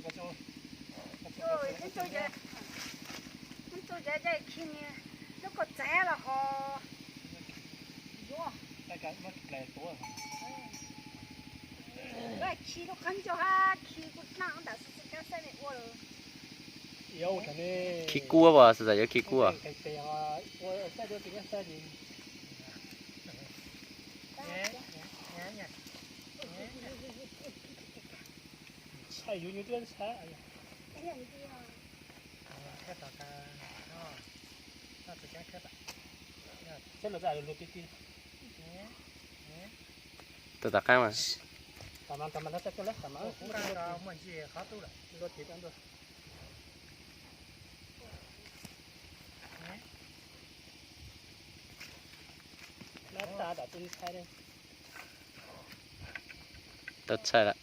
Ntxuj cov, ntxuj cov, khi ni, lub kaus txav los ho yuav. Khi lub qab ncauj hab khi kuj dlaaj ntawm xwb, kab xab li ua. Khi kub as, xav yuav khi kub. Tus tom qab mas. Tau txhais lawm.